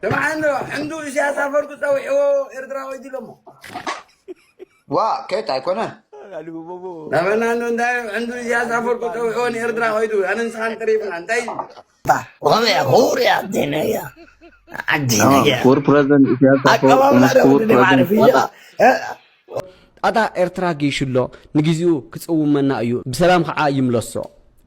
ስምዓኒ፣ ሕንዱ ኢሳያስ ኣፈወርቂ ጸዊዕዎ ኤርትራ ወይዲ ኢሎሞ። ዋ፣ ከየት ኣይኮነ። ናበና እንዶ እንታይ ሕንዱ ኢሳያስ ኣፈወርቂ ጸዊዕዎ ንኤርትራ ወይዱ፣ ኣነ ንስኻን ተሪፍና፣ እንታይ እዩ? ወበያ፣ ክቡር እያ፣ ኣዴና እያ። ኣዴና እያ። ክቡር ፕረዚደንት ኢሳያስ ኣፈወርቂ ኣቀባብላ ምስ ክቡር ደውል ፕረዚደንት ማዕረፍ እያ። ኣታ ኤርትራ ጌሽሎ ንግዚኡ ክጽውመና እዩ። ብሰላም ኸዓ ይምለሶ።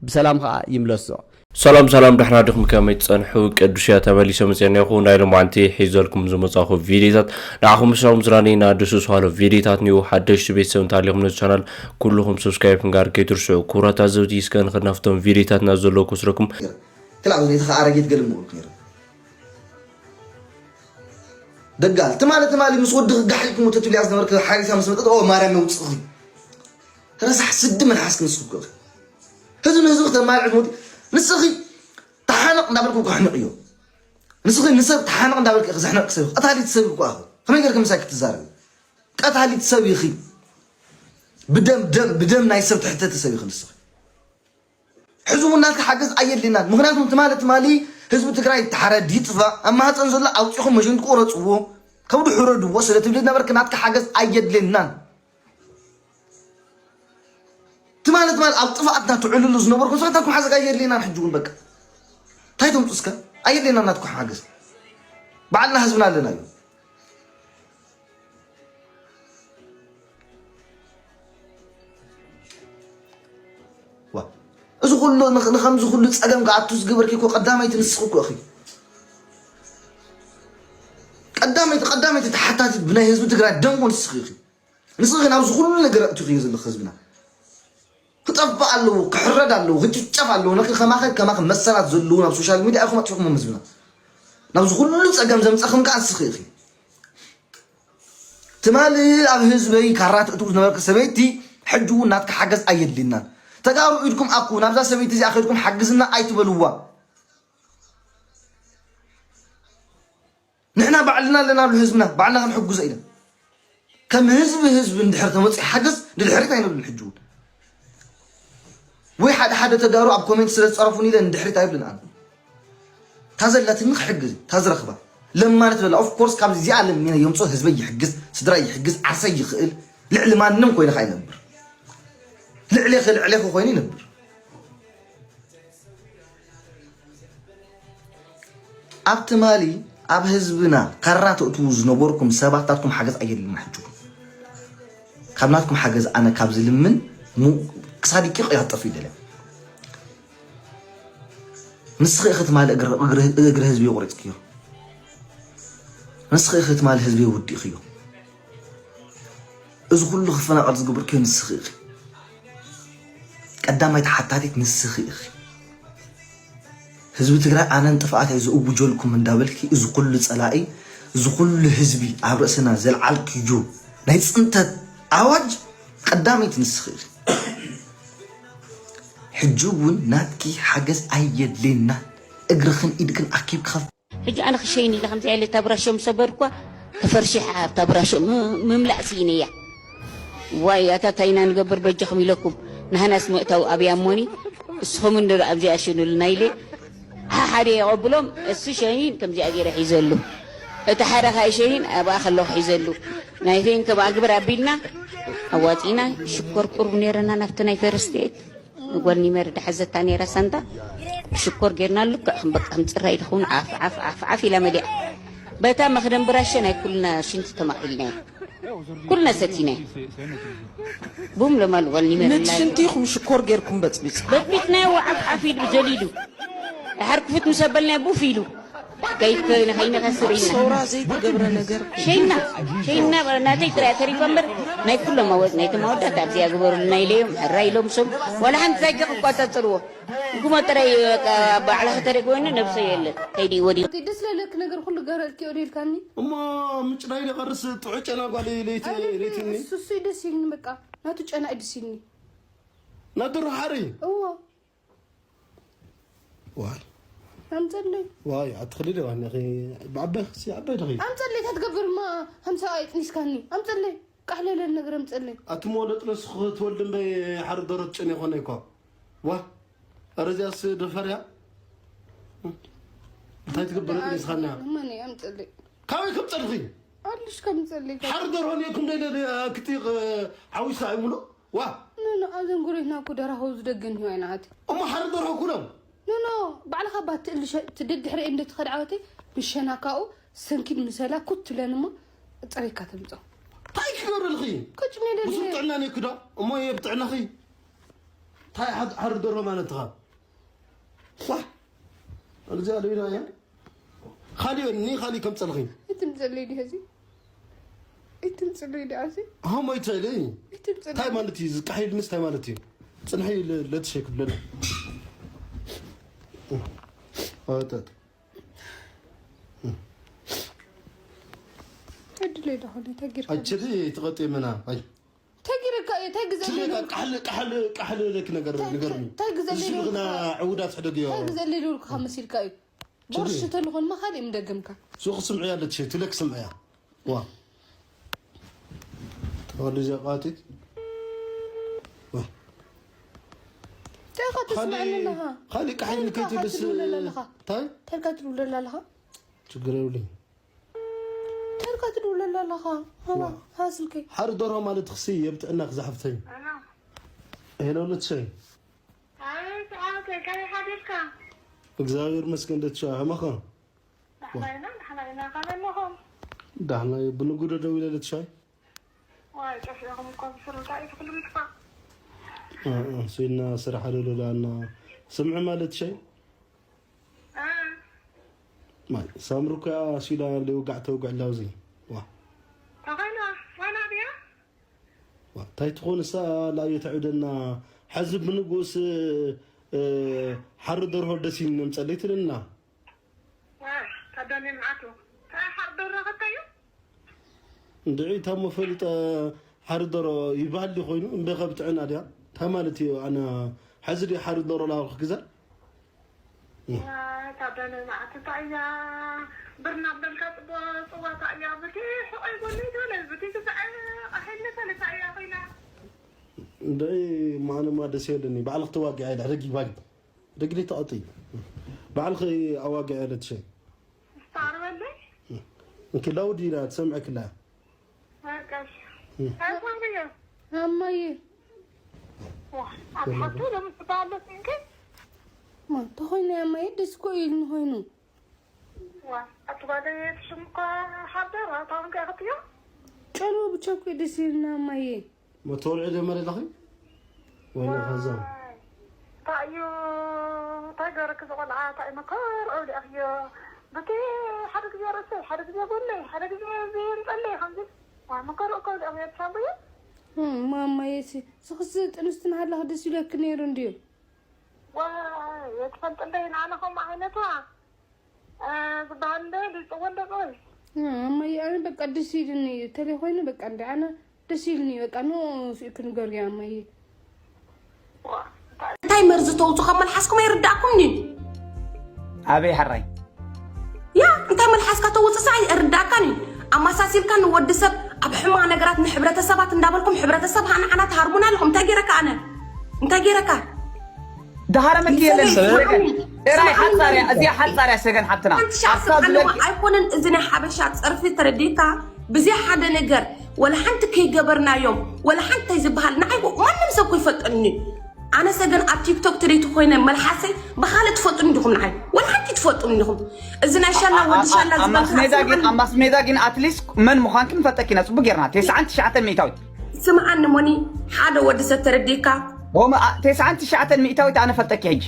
ብሰላም ኸዓ ይምለሶ። ሰላም ሰላም፣ ደሕና ዲኹም? ከመይ ትጸንሑ? ቅዱስ እያ ተመሊሰ መጽኤና ይኹን። ናይ ሎማዓንቲ ሒዘልኩም ዝመጻኹ ቪዲዮታት ንዓኹም ምሳኹም ዝራነይና ደስ ዝሃሎ ቪዲዮታት ንዩ። ሓደሽቲ ቤተሰብ እንተሃሊኹም ነዚ ቻናል ኩልኹም ሰብስክራይብ ክንጋር ከይትርስዑ። ክቡራት ኣዘብቲ እስከ ንኽናፍቶም ቪዲዮታትና ዘለዉ ክስረኩም። ክላብ ዘይተኸ ኣረጌት ገልም ምቕልኩ ነይሩ። ደጋል ትማሊ ትማሊ ምስ ወዲ ክጋሕ ኢልኩም ተትብልያ ዝነበርክ ሓሪሳ ምስ መጠጥ ኦ ማርያም የውፅእኺ። ረሳሕ ስዲ መልሓስክ ንስኺ እኮ ኢኺ። ህዝቢ ንህዝቢ ክተማልዕ ትሞቲ። ንስኺ ተሓነቕ እንዳበልኩ ከሕንቕ እዮ። ንስኺ ንሰብ ተሓነቕ እንዳበልክ ኢኺ ዘሕነቕክ ሰብ ኢኺ። ቀታሊት ሰብ እኮ ኢኺ። ከመይ ገይርክ ምሳይ ክትዛረብ? ቀታሊት ሰብ ኢኺ። ብደም ደም ብደም ናይ ሰብ ትሕተቲ ሰብ ኢኺ ንስኺ። ሕዚ እውን ናትካ ሓገዝ ኣየድልየናን። ምኽንያቱም ትማሊ ትማሊ ህዝቢ ትግራይ ይተሓረድ ይጥፋእ ኣብ ማህፀን ዘሎ ኣውፂኹም መሽን ትቆረፅዎ ከብዱ ሕረድዎ ስለ ትብል ነበርክ ናትካ ሓገዝ ኣየድልየናን። ትማሊ ትማሊ ኣብ ጥፍኣትና ትዕልሉ ዝነበርኩም ሰባት ናትኩም ሓገዝ ኣየድልየናን። ሕጂ እውን በቃ እንታይ ተምፁ እስከ ኣየድልየናን ናትኩም ሓገዝ። ባዕልና ህዝብና ኣለና እዩ። ዋ፣ እዚ ኩሉ ንኽ- ንኸምዚ ኩሉ ፀገም ክኣቱ ዝገበርኪ እኮ ቀዳመይቲ ንስኺ እኮ ኢኺ። ቀዳመይቲ ቀዳመይቲ ተሓታቲት ብናይ ህዝቢ ትግራይ ደም እኮ ንስኺ ኢኺ። ንስኺ ኢኺ ናብዚ ኩሉ ነገር ኣእቲኽዮ ዘለኺ ህዝብና። ክጠፍእ ኣለዎ፣ ክሕረድ ኣለዎ፣ ክጭፍጨፍ ኣለዎ። ነኺ ከማኸ ከማኸ መሰላት ዘለዉ ናብ ሶሻል ሚድያ ኢኹም ኣጥፊኹም ህዝብና። ናብዚ ኩሉ ፀገም ዘምፀኽም ከዓ ንስኺ ኢኺ። ትማሊ ኣብ ህዝበይ ካራ ትእትው ዝነበርክ ሰበይቲ ሕጂ እውን ናትካ ሓገዝ ኣየድልናን። ተጋሩ ኢድኩም ኣኩ ናብዛ ሰበይቲ እዚኣ ከድኩም ሓግዝና ኣይትበልዋ። ንሕና ባዕልና ኣለና ሉ ህዝብና ባዕልና ክንሕጉዞ ኢና። ከም ህዝቢ ህዝቢ እንድሕር ተመፅኡ ሓገዝ ንድሕሪት ኣይንብልን። ሕጂ እውን ወይ ሓደ ሓደ ተጋሩ ኣብ ኮሜንት ስለ ዝፀረፉን ኢለ ንድሕሪት ኣይብልን። ኣነ እታ ዘለትኒ ክሕግዝ እታ ዝረኽባ ለማነት በላ ኦፍ ኮርስ ካብዚ እዚኣ ለሚነ የምፅኦ ህዝበይ ይሕግዝ ስድራይ ይሕግዝ ዓርሰይ ይኽእል ልዕሊ ማንም ኮይነ ከዓ ይነብር። ልዕሌ ልዕሌ ኮይኑ ይነብር። ኣብ ትማሊ ኣብ ህዝብና ካራ ተእትዉ ዝነበርኩም ሰባት ናትኩም ሓገዝ ኣየድልና። ሕጂ ካብ ናትኩም ሓገዝ ኣነ ካብ ዝልምን ክሳድ ቂቕ ያጠፍ ይደለ። ንስኺ ኢኺ ትማሊ እግሪ ህዝቢ የቑሪፅክዮ። ንስኺ ኢኺ ትማሊ ህዝቢ የውዲእኽዮ። እዚ ኩሉ ክፈናቐል ዝግብርክዮ ንስኺ ኢኺ። ቀዳማይ ተሓታቲት ንስኺ ኢኺ። ህዝቢ ትግራይ ኣነን ጥፍኣት እየ ዝእውጀልኩም እንዳበልኪ እዚ ኩሉ ፀላኢ እዚ ኩሉ ህዝቢ ኣብ ርእስና ዘልዓልክዩ ናይ ፅንተት ኣዋጅ ቀዳመይቲ ንስኺ ኢኺ። ሕጂ እውን ናትኪ ሓገዝ ኣየድልየናን። እግርኽን ኢድክን ኣኪብኪ ካብ ሕጂ ኣነ ክሸይን ኢለ ከምዚ ኢለ እታ ብራሾ ምስ ሰበርኳ ተፈርሺሓ ኣብታ ብራሾ ም- ምምላእ ስኢነያ። ዋይ ኣታ ታይ ኢና ንገብር በጃኹም ኢለኩም ንሃናስ ምእታው ኣብያ እሞኒ እስኹም እንዶ ኣብዚኣ ሽኑልና ኢለ ሓደ የቐብሎም እሱ ሸይን ከምዚኣ ገይረ ሒዘሉ እቲ ሓደ ካይ ሸይን ኣብኣ ከለኹ ሒዘሉ ናይተይን ከም ኣግብር ኣቢልና ኣዋፂና ሽኮር ቁሩብ ነይረና ናብቲ ናይ ፈርስት ኤድ ንጓል ኒመር ዳሓዘታ ነይራ ሳንታ ሽኮር ጌርና ልክዕ ከም በቃ ከም ፅራይ ድኸውን ዓፍ ዓፍ ዓፍ ዓፍ ኢላ መሊኣ በታ መኽደን ብራሸ ናይ ኩልና ሽንቲ ተማቒልናዮ ኩልና ሰቲናዮ ቡም ለማሉ ጓል ኒመር ነቲ ሽንቲ ኢኹም ሽኮር ጌርኩም በፅቢፅ በፅቢፅናዮ ዓፍ ዓፍ ኢሉ ጀሊዱ ድሓር ክፉት ምስ ኣበልናዮ ቡፍ ኢሉ ከይከይነ ከይነኸስር ኢልና ሰውራ ዘይተገብረ ነገር ሸይና ሸይና ናተይ ጥራይ ተሪፋ እምበር ናይ ኩሎም ኣወ ናይ ተማወዳት ኣብዚኣ ዝበሩልና ኢለዮም ሕራ ኢሎም ሶም ዋላ ሓንቲ ሳይከ ክቋጻጸርዎ ንጉሞ ጥራይ በቃ ባዕላ ከተደግ ወይኑ ነብሰ የለ ከይዲ ወዲ እቲ ደስ ለለክ ነገር ኩሉ ገረልኪ ወዲልካኒ እሞ ምጭናይ ደቐርስ ጥዑ ጨና ጓል ለይቲ ለይትኒ እሱ እሱ ደስ ይልኒ በቃ ናቱ ጨና እዩ ደስ ይልኒ ናቱ ርሓሪ እዎ ዋይ ኣምፀለይ ዋይ ኣትኽሊ ዶ ዋኒ ኺ ብዓበይ ሲ ዓበይ ዶ ኺ ኣምፀለይ ታትገብር ማ ሃምሳ ኣይጥኒስካኒ ኣምፀለይ ቃሕለለን ነገር ኣምፀለይ ኣቲ ሞለጥ ነስኹ ትወልድ እምበይ ሓደ ዶሮ ትጭን ይኾነ ይኮ ዋ ኣረ እዚኣስ ደፈርያ እንታይ ትገብር ርእስኻና? ማን ያምጥልኝ? ካበይ ከምፀልኺ? አልሽ ከምጸልይ ሓር ደርሆ ነኩም ደለ ክትቕ ዓዊሳ ይሙሉ ዋ ኖ ኖ፣ ኣብዘን ጎረቤትና እኮ ደራኸው ዝደገን ህይዋ ኢና ኣቲ እሞ ሓር ደርሆ ኩሎም ኖ ኖ፣ ባዕልኻ ባ ትእልሸ ትደድሕረ እንደ ትኸድ ዓወተይ ብሸናካኡ ሰንኪድ ምሰላ ኩት ትብለን እሞ ፅሬካ ትምፀው እንታይ ክገብርልኺ? ቁጭ ሜደል ብዙ ጥዕና ነክዶ እሞ የብ ጥዕናኺ እንታይ ሓር ደርሆ ማለት ትኻ? ዋ እዚኣ ለይዳ እያ ካሊኦ ኒ ካሊእ ከም ፀልኺ እትምፀለይ ዲ ዚ እትምፅለይ ዲ ኣዚ ሃሞ ይትዕሊ እትምፅለይ እንታይ ማለት እዩ ዝቃሒል ምስ እንታይ ማለት እዩ ፅንሒ ለትሸ ክብለና ኣወጣጥ ዕድለይ ዶ ኾነ ተጊርካ ኣቸዲ ትቐጥ መና ኣይ ተጊርካ እዩ እንታይ ግዘ ቃሕል ቃሕል ቃሕል ለክ ነገር ነገር እንታይ ግዘ ዝሽግና ዕውዳት ሕደግ እዮ እንታይ ግዘ ሌሉ ልካ መሲልካ እዩ ቦርሽ ተልኾን መኻል እዮም ደገምካ ሱቕ ስምዕያ ኣለትሽ ትለክ ስምዕያ ዋ ተወልደ ዘቃቲት ተኻ ትስምዐኒ ኣለኻ ካሊእ ቃሕል ከይትልስ ትብለላ ኣለኻ ታይ ተልካ ትብለላ ኣለኻ ችግር የብለኝ ተልካ ትድውለላ ኣለኻ ሃዋ ሃ ስልከይ ሓር ደርሆ ማለት ክሲ የብጥዕና ክዛሕፍተኝ ሄሎ ልትሸይ ኣቤት ዓወተይ፣ ከመይ ሓዲርካ? እግዚኣብሔር መስገን ደትሸ ሃመኸ ዳሕና ኢና፣ ዳሕና ኢና፣ ከመይ ኣለኹም? ዳሕና ብንጉዶ ደው ኢለ ልትሻይ ዋይ፣ ጠፊእኹም እኮ ብስሩ፣ እንታይ እዩ ትኽሉ ይጥፋእ? ስኢና ስራሕ ኣለሎላና ስምዒ ማለት ሸይ እ፣ ማይ ሳምሪ እኮ እያ ሲላ ልውጋዕ ተውግዕ ላውዚ ዋ ተኾይና፣ ኮይና ድያ? ዋ፣ እንታይ ትኾን እሳ ላዮ ተዕብደና ሓዚ ብንጉስ ሓሪ ደርሆ ደሲን ነምፀለይ ትልና ዋይ፣ ታዳኒ ምዓቱ። እንታይ ሓር ደረኸተዩ? እንድዒ ታሞ ፈሊጠ ሓሪ ደሮ ይበሃል ድዩ ኮይኑ እንበ ከብትዕና ድያ እንታይ ማለት እዩ ኣነ ሓዚ ድዩ ሓሪ ደሮ ላብክ ግዛ ታዳኒ ምዓቱ፣ እንታይ እያ? ብርና በልካ ጽቦ ጽዋታ እያ። ብቲ ሕቆይ ጎኒ ትበለ፣ ብቲ ግዛዕ ኣሒልኒ ፈሊጣ እያ ኮይና። እንድዒ ማነማ ደስ የለኒ ባዕልክ ተዋጊዓ ኢለ ሕደጊ ባግ ደግሊ ተቐጥይ ባዕልኺ ኣዋጊዐ ኢለ ትሸይ ስታርበለይ እንክላው ዲና ትሰምዐ ክላ በቃሽ። ኣይፋርዮ ኣማዬ ኣትሓቱ ለምስባለስ እንከ ማ ተኾይኑ ኣማዬ ደስ ኮ ኢልኒ ኮይኑ ዋ ኣትባለ ትሽምኳ ሓደራ ታውን ከኽትዮ ጨሎ ብቻ ኮ ደስ ኢልና ኣማዬ መተወልዒ ደመረ ኣለኺ ወላ ከዛ እንታይ እዩ እንታይ ገረክ ዝቆልዓ እንታይ መከር ኣውሊኣኽዮ በቲ ሓደ ግዜ ርእሰይ ሓደ ግዜ ጎነይ ሓደ ግዜ ዝንፀለይ ከምዚ ዋይ መከር እኮ ኣውሊኣኽዮ ትሰምዕዮ ማማዬ ሲ ስኽስ ጥንስቲ ናሃለኽ ደስ ይለክ ነይሩ እንድዩ ዋይ የትፈልጥለይ ንኣነ ከምኡ ዓይነቷ ዝበሃል እንደ ልፅዎ እንደ ፀወይ ማማዬ ኣነ በቃ ደስ ኢልኒ እዩ ተለይ ኮይኑ በቃ እንደ ኣነ ደስ ኢልኒ እዩ በቃ ኖ ስኢክ ንገርያ ማማዬ እንታይ መርዚ ተውፁ ካብ መልሓስኩም ኣይርዳእኩም ድዩ ኣበይ ሕራይ ያ እንታይ መልሓስካ ተውፅሳ ኣይርዳእካን እዩ ኣማሳሲልካ ንወዲ ሰብ ኣብ ሕማቕ ነገራት ንሕብረተሰባት እንዳበልኩም ሕብረተሰብ ንዓና ትሃርሙና ኣለኹም እንታይ ገይረካ ኣነ እንታይ ገይረካ ደሃረ መኪ የለን ሰገን ጥራይ ሓፃርያ እዚኣ ሓፃርያ ሰገን ሓብትና ሓንቲ ሻዕ ስብሓንዋ ኣይኮነን እዚ ናይ ሓበሻ ፀርፊ ተረዲእካ ብዘይ ሓደ ነገር ወላ ሓንቲ ከይገበርናዮም ወላ ሓንቲ ዝበሃል ንዓይ ማንም ሰብ ኮይፈልጠኒ ኣነ ሰገን ኣብ ቲክቶክ ትሪቲ ኮይነ መልሓሰይ ብካልእ ትፈልጡኒ ዲኹም ንዓይ ወላ ሓንቲ ትፈልጡኒ ዲኹም እዚ ናይ ሻላ ወዲ ሻላ ኣማስሜዳ ግን ኣማስሜዳ ግን ኣትሊስት መን ምዃንክን ፈጠኪና ፅቡቅ ጌርና ተስዓን ትሽዓተን ሚእታዊት ስምዓኒ ሞኒ ሓደ ወዲ ሰብ ተረዲእካ ተስዓን ትሽዓተን ሚእታዊት ኣነ ፈልጠኪ ሕጂ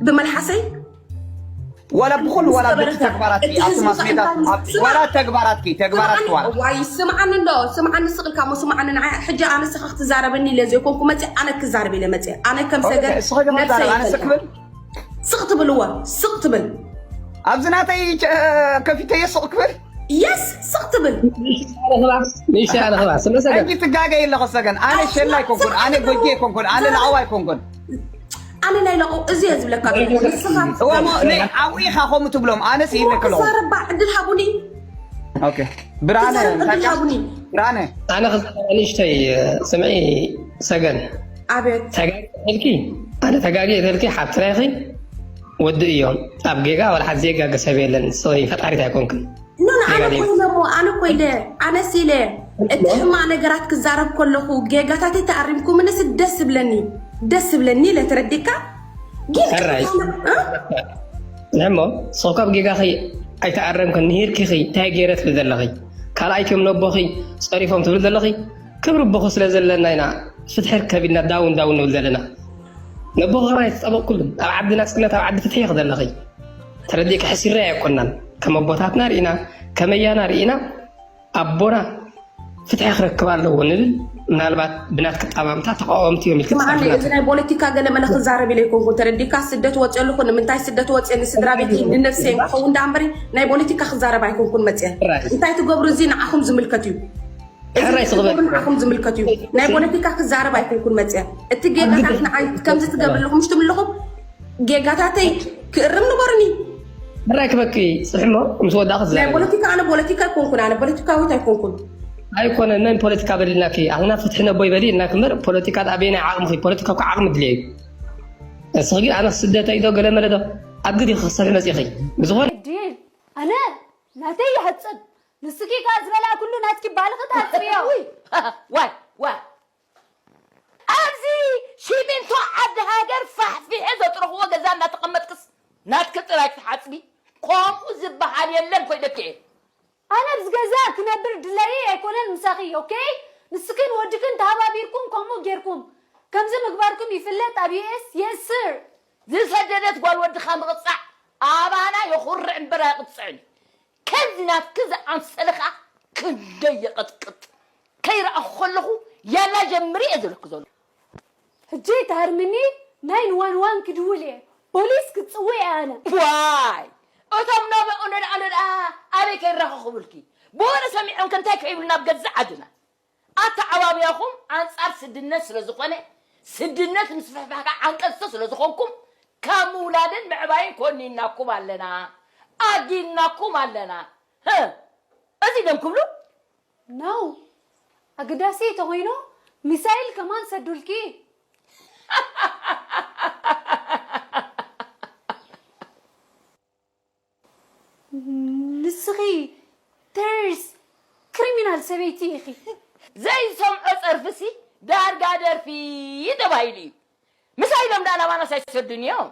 ብመልሓሰይ ወላ ብኩሉ ወላ ብቲ ተግባራት ኣብቲ ማስሜዳ ወላ ተግባራት ተግባራት ዋላ ዋይ ስምዓኒ እንዶ ስምዓኒ ስቕልካ ሞ ስምዓኒ ንዓይ ሕጂ ኣነ ስኻ ክትዛረበኒ ኢለ ዘይኮንኩ መፅእ ኣነ ክዛረብ ኢለ መፅእ ኣነ ከም ሰገን ስኽብል ስቕ ትብልዎ ስቕ ትብል ኣብዚ ናተይ ከፊተየ ስቕ ክብል የስ ስቕ ትብል ንሻ ኣለኽባ ስለ ሰገን ሕጂ ትጋገ የለኸ ሰገን ኣነ ሸላ ኣይኮንኩን ኣነ ጎጆ ኣይኮንኩን ኣነ ላዕዋ ኣይኮንኩን ኣነ ናይ ለቑ እዚ እየ ዝብለካ ዘለኹ ንስኻ እዋ እሞ ንይ ዓው ኢኻ ከምኡ ትብሎም ኣነስ ይብለክ ኣለኹ ክዛረባ ዕድል ሃቡኒ ኦኬ ብርሃነ ክዛረብ ዕድል እንታይ ሃቡኒ ብርሃነ ኣነ ክዛረብ ንእሽተይ ስምዒ ሰገን ኣቤት ተጋጊ ተልኪ ኣነ ተጋጊ ተልኪ ሓብትና ኢኺ ወዲ እዮም። ኣብ ጌጋ ዋላ ሓንቲ ዜጋ ገሰብ የለን። ሶሪ፣ ፈጣሪት ኣይኮንክን። ኖ፣ ኖ፣ ኣነ ኮይነ እሞ፣ ኣነ ኮይነ፣ ኣነስ ኢለ፣ እቲ ሕማቕ ነገራት ክዛረብ ከለኹ፣ ጌጋታተይ ተኣሪምኩምንስ ደስ ዝብለኒ፣ ደስ ዝብለኒ ኢለ፣ ተረዲእካ? ግን ሕራይ። እ? ንዕሞ፣ ሶካ ኣብ ጌጋኺ ኣይተኣረምክን፣ ንሂርኪኺ፣ እንታይ ገይረ ትብል ዘለኺ? ካልኣይኪ እዮም ነቦኺ ጸሪፎም ትብል ዘለኺ? ክብሪ ኣቦኺ ስለ ዘለና ኢና፣ ፍትሒ ርከብ ኢልና ዳውን ዳውን ንብል ዘለና። ነቦኺ ከማን ኣይትጠበቕ ኩሉ። ኣብ ዓድና ስግነት ኣብ ዓዲ ፍትሒ ኢኺ ዘለኺ። ተረዲእኪ ሕሲረይ ኣይኮናን። ከም ኣቦታትና ርኢና፣ ከመያና ርኢና፣ ኣቦና ፍትሒ ክረክብ ኣለዎ ንብል። ምናልባት ብናትኪ ኣጠማምታ ተቃወምቲ እዮም ኢልኪ ስምዓኒ፣ ትሓስቢ እዚ ናይ ፖለቲካ ገለ መለ ክዛረብ ኢለ ኣይኮንኩን። ተረዲእካ? ስደት ወፅየ ኣለኹ፣ ንምንታይ ስደት ወፅየ? ንስድራ ቤት ንነፍሰይ ክኸውን ዳኣ እምበሪ ናይ ፖለቲካ ክዛረብ ኣይኮንኩን መፅየ። ሕራይ። እንታይ ትገብሩ? እዚ ንዓኹም ዝምልከት እዩ። እዚ ሕራይ ስቕ በል። ትገብሩ ንዓኹም ዝምልከት እዩ። ናይ ፖለቲካ ክዛረብ ኣይኮንኩን መፅየ። እቲ ጌጋታት ንዓይ ከምዚ ትገብሩ ኣለኹም፣ ምሽ ትብሉ ኣለኹም፣ ጌጋታተይ ክእርም ንገሩኒ። ሕራይ ክበኪ ጽሕሞ ምስ ወዳእኺ ናይ ትዛረቢ። ፖለቲካ፣ ኣነ ፖለቲካ ኣይኮንኩን፣ ኣነ ፖለቲካዊት ኣይኮንኩን። ኣይኮነን፣ መን ፖለቲካ በሊልናኪ? ኣኽና ፍትሒ ነቦይ በሊ ኢልናኪ እምበር፣ ፖለቲካ ደኣ በየናይ ዓቕምኺ? ፖለቲካ እኮ ዓቕሚ ድልዮ እዩ። እስኺ ግን ኣነ ስደት ኣይዶ ገለ መለ ዶ ኣብ ግዲ ክኽሰብ መጺኺ። ብዝኾነ ዲል ኣነ ናተይ ይሕጽብ፣ ንስኪ ከኣ ዝበላ ኩሉ ናትኪ ባልኺ ታጽብዮ። ውይ፣ ዋይ፣ ዋይ። ኣብዚ ሲሚንቶ ዓዲ ሃገር ፋሕፊሐ ዘጥረኽዎ ገዛ እናተቐመጥክስ ናትኪ ጥራይ ክትሓጽቢ? ከምኡ ዝበሃል የለን ኮይነኪ እየ። ኣነ ኣብዚ ገዛ ክነብር ድለይ ኣይኮነን ምሳኺ፣ ኦኬ? ንስክን ወድክን ተሃባቢርኩም ከምኡ ጌርኩም። ከምዚ ምግባርኩም ይፍለጥ ኣብ ዩ ኤስ የእስር። ዝሰደደት ጓል ወድኻ ምቕጻዕ ኣባና የኹርዕ እምበር ኣይቕጽዕን እዩ። ከምዚ ናትኪ ዝኣምሰለ ኸኣ ክንደይ የቐጥቅጥ። ከይረኣኹ ከለኹ ያላ ጀምሪ እየ ዝብለኪ ዘሎ። ሕጂ ተሃርምኒ፣ ናይን ዋን ዋን ክድውል እየ፣ ፖሊስ ክጽውዕ እየ ኣነ። ዋይ እቶም ነበኡ ነድኣ ነድኣ ኣበይ ከይራኸኹብልኪ? ብወረ ሰሚዖም ከ እንታይ ከይብሉ ናብ ገዛእ ዓድና? ኣተዓባብያኹም ኣንጻር ስድነት ስለ ዝኾነ፣ ስድነት ምስፍሕፋሕ ከዓ ዓንቀጽቲ ስለ ዝኾንኩም፣ ካብ ምውላድን ምዕባይን ኮኒናኩም ኣለና፣ ኣጊድናኩም ኣለና። ህእ፣ እዚ ደም ክብሉ? ነው ኣገዳሲ ተኾይኑ ሚሳይል ከማን ሰዱልኪ። ንስኺ ቴሮሪስት ክሪሚናል ሰበይቲ ኢኺ። ዘይሰምዖ ጸርፍሲ ዳርጋ ደርፊ ተባሂሉ እዩ። ምሳይ ኢሎም ደኣ ናባና ሳይሰዱን እዮም።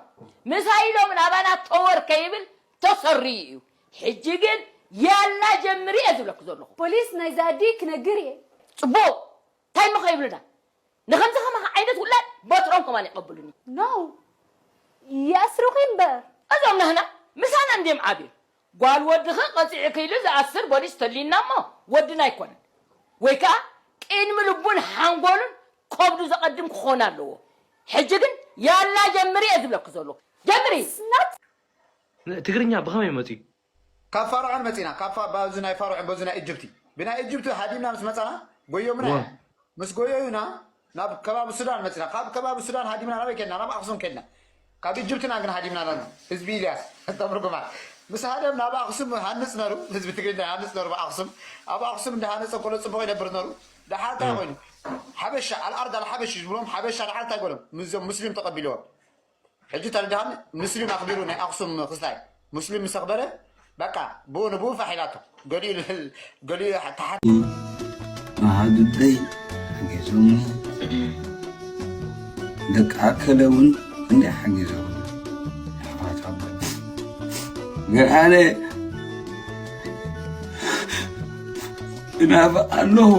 ምሳይ ኢሎም ናባና ተወር ከይብል ተሰሪ እዩ። ሕጂ ግን ያላ ጀምሪ እየ ዝብለኩ ዘለኹ። ፖሊስ ናይዛ ኣዲ ክነግር እየ። ጽቡቕ፣ እንታይ እሞ ከይብሉና? ንኸምዚ ከማኻ ዓይነት ውላድ በትሮም ከማን ይቐብሉኒ። ነው ይኣስሩኺ እምበር። እዞም ናህና ምሳና እንድዮም ዓብዮም። ጓል ወድኺ ቀጺዑ ክኢሉ ዝኣስር ቦሊስ ተልዩና እሞ ወድና ኣይኮነን። ወይ ከኣ ቅድሚ ልቡን ሓንጎሉን ከብዱ ዘቐድም ክኾን ኣለዎ። ሕጂ ግን ያላ ጀምሪ እየ ዝብለኪ ዘለኹ። ጀምሪ። ትግርኛ ብኸመይ መፅዩ? ካብ ፋርዖን መፂና፣ ካብ ፋ- በዚ ናይ ፋርዖን፣ በዚ ናይ ኢጅፕቲ፣ ብናይ ኢጅፕቲ ሃዲምና ምስ መፃና ጎዮምና። ዋ። ምስ ጎዮዩና ናብ ከባቢ ሱዳን መፂና። ካብ ከባቢ ሱዳን ሃዲምና ናበይ ከድና? ናብ ኣክሱም ከድና። ካብ ኢጅፕትና ግን ሃዲምና ኣለና። ህዝቢ ኢልያስ ተምርጉማ ምስ ሃደም ናብ ኣክሱም ሃንፅ ነሩ። ህዝቢ ትግርኛ ሃንፅ ነሩ ብኣክሱም። ኣብ ኣክሱም እንዳሃነፀ ከሎ ፅቡቅ ይነብር ነሩ። ደሓር እንታይ ኮይኑ? ሓበሻ ኣልኣርድ ኣልሓበሽ ዝብሎም ሓበሻ ደሓር እንታይ ጎሎም? ምስዞም ሙስሊም ተቐቢልዎም። ሕጂ ተረዳሃኒ። ሙስሊም ኣኽቢሩ ናይ ኣኽሱም ክስታይ ሙስሊም ምስ ኣኽበረ በቃ ብኡ ንብኡ ፋሕ ኢላቶ። ገሊኡ ልል- ገሊኡ ተሓት መሃዱደይ ሓጊዞምኒ፣ ደቂ ኣከለ እውን እንዲ ሓጊዞምኒ። ኣሕዋት ኣቦ ግን ኣነ እናፍቕ ኣለኹ።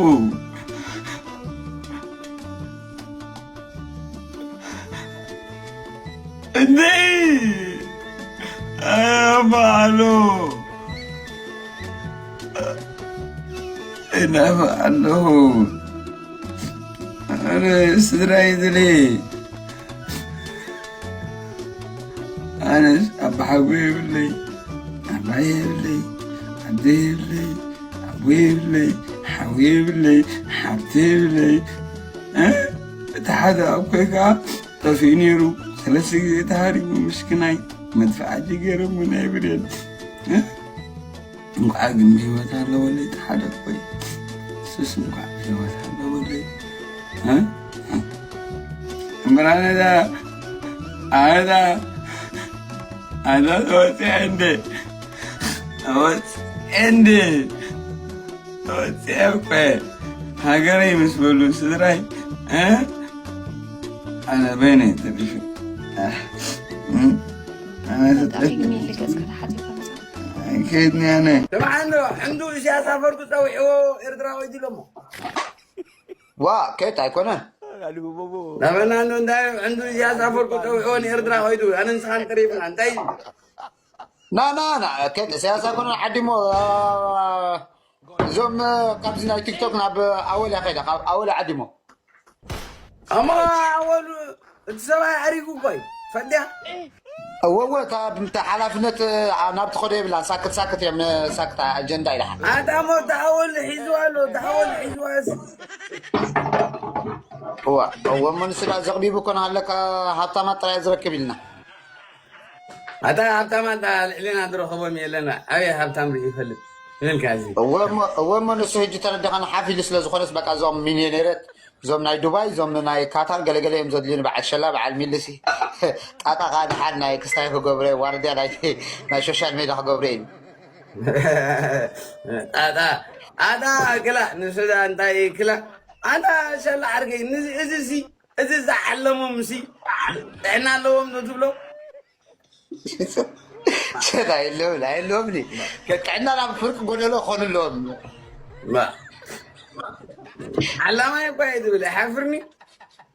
እንዴ ኣማሎ እናፍቕ ኣለኹ። ኣነ ስድራይ ዝለ ኣነስ ኣባሓጎ የብለይ፣ ኣባይ የብለይ፣ ኣደ የብለይ፣ ኣቦ የብለይ፣ ሓው የብለይ፣ ሓብቲ የብለይ። እ? እቲ ሓደ ኣቦይ ከዓ ጠፊኡ ነይሩ። ሰለስተ ግዜ ተሃሪሙ ምስክናይ መድፍዓት ገይሮም ናይ ብሬን። እ? እንኳዕ ግን ብህይወት ኣለወለይ እቲ ሓደ ኣቦይ። እሱስ እንኳዕ ብህይወት ኣለወለይ። እ? እምበር ኣነዳ ኣነዳ ኣታ ተወፅአ እንደ ተወፅአ እንደ ተወፅአ እኮ ሃገረይ ምስ በሉ ስድራይ እ? ኣነ በይነይ ተሪፉ ኣነ ስደት ከይድኒ ኣነ ስምዓ እንዶ ሕምዱ ኢሳያስ ኣፈወርቂ ፀዊዕዎ ኤርትራ ወይዲ ኢሎሞ ዋ ከየት ኣይኮነን ናበና እንዶ እንታይ ሕምዱ ኢሳያስ ኣፈወርቂ ፀዊዕዎ ንኤርትራ ከይዱ ኣነ ንስኻን ተሪፍና እንታይ እዩ ና ና ና ከየት ኢሳያስ ኣይኮነን ዓዲሞ እዞም ካብዚ ናይ ቲክቶክ ናብ ኣወል ያኸዳ ካብ ኣወል ዓዲሞ ኣማ ኣወሉ እቲ ሰብኣይ ኣሪጉ እኮ እዩ ፈልጥያ እወ እወ እታ ብምታ ሓላፍነት ናብ ትኸዶ የብላ ሳክት ሳክት እዮም ሳክት ኣጀንዳ ኢልሓ ኣታ እሞ ተሓወል ሒዝዋ ኣሎ ተሓወል ሒዝዋ እዋ እወ እሞ ንስዳ ዘቕቢቡ እኮ ንሃለካ ሃብታማት ጥራይ ዝረክብ ኢልና ኣታ ሃብታማት ልዕልና ዝረኸቦም የለና ኣበይ ሃብታም ርኢ ይፈልጥ ይበልካ እዚ እወ እሞ እወ እሞ ንሱ ሕጂ ተረዳኻ ንሓፍ ኢሉ ስለ ዝኾነስ በቃ እዞም ሚሊዮኔረት እዞም ናይ ዱባይ እዞም ናይ ካታር ገለገለ እዮም ዘድልዩኒ በዓል ሸላ በዓል ሚልሲ ጣጣ ካ ድሓን ናይ ክስታይ ክገብረ ዋርድያ ናይ ናይ ሶሻል ሜድያ ክገብረ እዩ ጣጣ ኣታ ክላ ንስዳ እንታይ ክላ ኣታ ሸላ ዓርከይ ንዚ- እዚ ሲ እዚ ዝዓለሞም ሲ ጥዕና ኣለዎም ዶ ትብሎ ሸላ የለውም ኣይለውም ጥዕና ናብ ፍርቂ ጎደሎ ክኾኑ ኣለዎም ባ ዓላማይ እኳ እየ ዝብል ኣይሓፍርኒ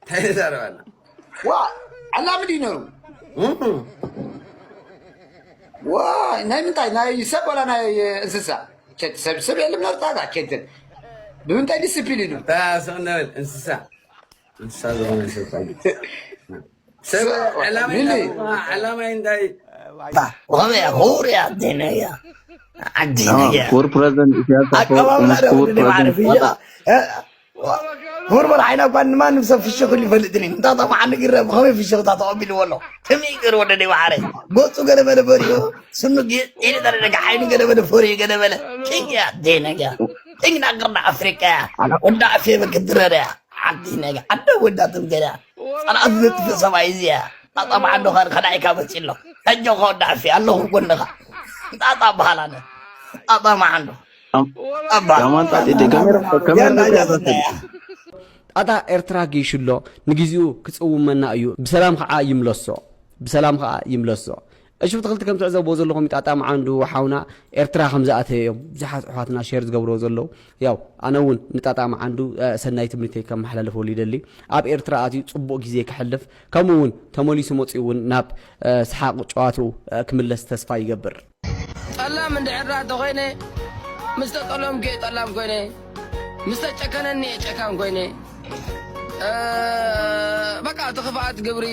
እንታይ ዘረባና ዋ ዓላሚ ድዩ ነሩ እም። ዋይ ናይ ምንታይ ናይ ሰብ ወላ ናይ እንስሳ ሰብ ሰብ የለም ነርታ ጋር ኬንትን ብምንታይ ዲስፕሊን እዩ እታ ስቕ እንዳበል እንስሳ እንስሳ ዝኾነ ሰብ ካሉ ሰብ ዕላማ ሚሊ። ዕላማ እንታይ وهذا يا غور يا الدنيا الدنيا ክቡር ፕረዚደንት ኢሳያስ ኣፈወርቂ አቀባበል ምስ ክቡር አደረጉ ፕረዚደንት ማረፍያ ክቡር መራሒና እኳ ንማንም ሰብ ፍሽኽሉ ይፈልጥን እዩ እንታ ጠማዓ ንግረ ብኸመይ ፍሽኽታ ተቐቢልዎ ኣሎ ትም ይቅር ወደ ደይ ባሕረ ገፁ ገለ በለ በሪኡ ስኑ ኢሉ ተረደጋ ዓይኑ ገለ በለ ፈሪኡ ገለ በለ ጭያ ደነጋ ጭና ቅርና ኣፍሪቃ ወዳ ኣፌ በክትረዳ ዓዲ ነጋ ዓደ ወዳትም ገዳ ጸላእቲ ዘጥፍእ ሰብኣይ እዚያ ጣጣ መዓንዶ ኸር ከዳዒካ መጺ ኣሎ ሕጆ ከወዳዕፊ ኣለኹ ጎንኻ ጣጣ በሃል ኣነ ጣጣ መዓንዶ ኣባ ያማን ጣጢ ደገመ ከመ ያና ያዘናያ ጣጣ ኤርትራ ጌሹ ኣሎ ንግዚኡ ክጽውመና እዩ ብሰላም ከዓ ይምለሶ ብሰላም ከዓ ይምለሶ እሺ ብትኽልቲ ከም ትዕዘብዎ ዘለኹም ጣጣ መዓንዱ ሓውና ኤርትራ ከም ዝኣተየ እዮም ብዙሓት ኣሕዋትና ሼር ዝገብርዎ ዘለዉ ያው ኣነ እውን ንጣጣ መዓንዱ ሰናይ ትምህርተይ ከመሓላልፈሉ ይደሊ ኣብ ኤርትራ ኣትዩ ፅቡቕ ግዜ ከሕልፍ ከምኡ እውን ተመሊሱ መፅኡ እውን ናብ ሰሓቕ ጨዋትኡ ክምለስ ተስፋ ይገብር ጠላም እንድሕር ደኣ ተኾይነ ምስ ተጠለምኩ እየ ጠላም ኮይነ ምስ ተጨከነኒ እየ ጨካን ኮይነ በቃ እቲ ክፍኣት ግብሪ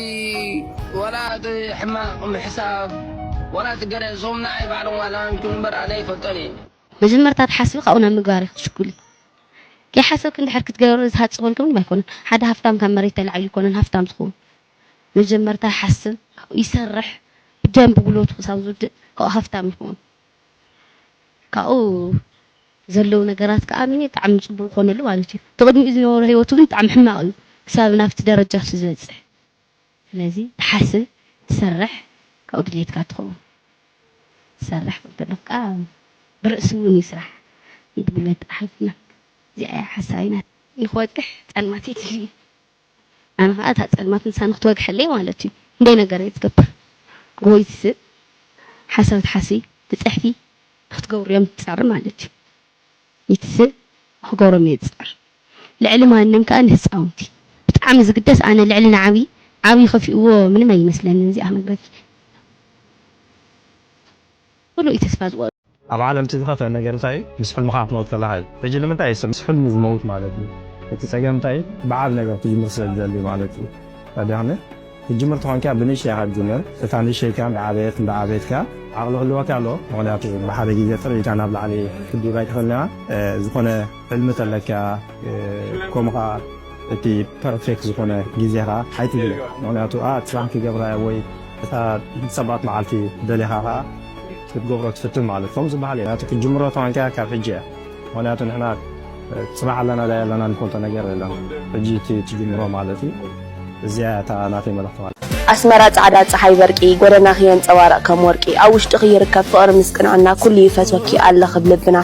ዋላ እቲ ሕማቕ ምሕሳብ ዋላ እቲ ገለ እዞም ንዓይ ባዕሎም ዋላ ይኩን እምበር ኣነ ይፈልጦን እየ መጀመርታ ትሓስቢ ካብኡ ናብ ምግባር ኢኺ ትሽኩሊ። ከይሓሰብኪ እንድሕር ክትገብሪ ዝሃጽ ኮንኪ ምንም ኣይኮነን። ሓደ ሃፍታም ካብ መሬት ተላዒሉ ኣይኮነን ሃፍታም ዝኸውን። መጀመርታ ይሓስብ፣ ይሰርሕ፣ ብደንቢ ጉልበቱ ክሳብ ዝውድእ ካብኡ ሃፍታም ይኸውን። ካብኡ ዘለዉ ነገራት ከዓ ኣሚነ ብጣዕሚ ፅቡቅ ይኾነሉ ማለት እዩ። እቲ ቅድሚኡ ዝነበሮ ህይወቱ ግን ብጣዕሚ ሕማቕ እዩ። ክሳብ ናብቲ ደረጃ እሱ ዝበፅሕ። ስለዚ ትሓስብ፣ ትሰርሕ፣ ካብኡ ድሌትካ ትኸውን። ትሰርሕ ክትብል ከኣ ብርእሲ እውን እዩ ስራሕ። ንድግመት ሓፍትና እዚኣ እያ ሓሳቢና ንክወግሕ ጸልማት ይትልዩ። ኣነ ከኣ እታ ጸልማት ንሳ ንክትወግሐለይ ማለት እዩ። እንደይ ነገር እየ ትገብር። ጎይ ትስእ፣ ሓሳብ ትሓስቢ፣ ትጽሕፊ፣ ንክትገብሩ እዮም ትጸሪ ማለት እዩ። ይትስእ፣ ንክገብሮም እየ ዝጽዕር። ልዕሊ ማንም ከኣ ንህጻውንቲ። ብጣዕሚ ዝግደስ ኣነ ልዕሊ ንዓብዪ፣ ዓብዪ ከፊእዎ ምንም ኣይመስለንን እዚኣ መግለጺ። ኩሉ እዩ ተስፋ ዝቆርጽ። ኣብ ዓለም እቲ ዝኸፍአ ነገር እንታይ እዩ? ምስ ሕልምኻ ክትመውት ከለኻ እዩ። ሕጂ ንምንታይ እዩ ሰብ ምስ ሕልሙ ዝመውት ማለት እዩ? እቲ ጸገም እንታይ እዩ? በዓል ነገር ክጅምር ስለ ዝደሊ ማለት እዩ። ተረዲእካኒ? ክትጅምር ተኾንካ ብንእሽተይ ኢኻ ትጅምር። እታ ንእሽተይ ከኣ እንዳዓበየት እንዳዓበየት ከኣ ዓቕሊ ክህልወካ ኣለዎ። ምኽንያቱ ብሓደ ግዜ ጥርኢታ ናብ ላዕሊ ክትድይብ ኣይትኽእልን ኢኻ። ዝኾነ ሕልሚ ተለካ ከምኡ ከዓ እቲ ፐርፌክት ዝኾነ ግዜኻ ኣይትግለ ምክንያቱ ኣ ስራሕ ክገብራ ወይ እታ ሰባት መዓልቲ ደሊኻ ከዓ ክትገብሮ ትፍትን ማለት ከም ዝበሃል እዩ ናቱ ክትጅምሮ ተኮንካ ካብ ሕጂ እያ ምክንያቱ ንሕና ፅባሕ ኣለና ዳ ኣለና ንፈልጦ ነገር የለን ሕጂ እቲ ትጅምሮ ማለት እዩ እዚኣ እታ ናተይ መልእክቲ ማለት ኣስመራ ጻዕዳ ጸሓይ በርቂ፣ ጎደናኺ የንጸባርቕ ከም ወርቂ። ኣብ ውሽጥኺ ይርከብ ፍቕሪ ምስ ቅንዕና፣ ኩሉ ይፈትወኪ ኣለኺ ኣብ ልብና።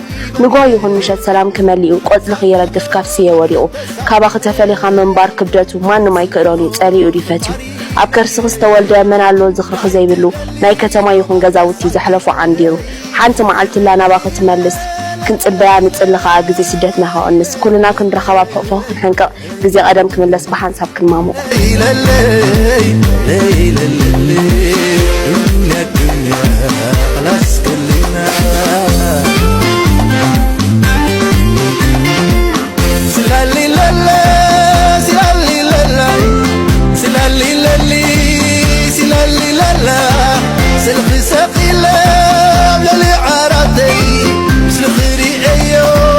ንግሆ ይኹን ምሸት ሰላምኪ መሊኡ፣ ቆጽልኺ ይረግፍ ካብ ስየ ወዲቑ። ካባኺ ተፈሊኻ ምንባር ክብደቱ፣ ማንም ኣይክእሎን እዩ ጸሊኡ ድዩ ፈትዩ። ኣብ ከርስኺ ዝተወልደ መን ኣሎ ዝኽርኺ ዘይብሉ፣ ናይ ከተማ ይኹን ገዛውቲ ዘሕለፎ ዓንዲሩ። ሓንቲ መዓልቲ ኣላ ናባኺ ትመልስ፣ ክንጽበያ ንጽሊ ኸኣ ግዜ ስደትና ክቕንስ። ኩልና ክንራኸብ ኣብ ሕቑፎ ክንሕንቅቕ፣ ግዜ ቀደም ክምለስ ብሓንሳብ ክንማሙቕ።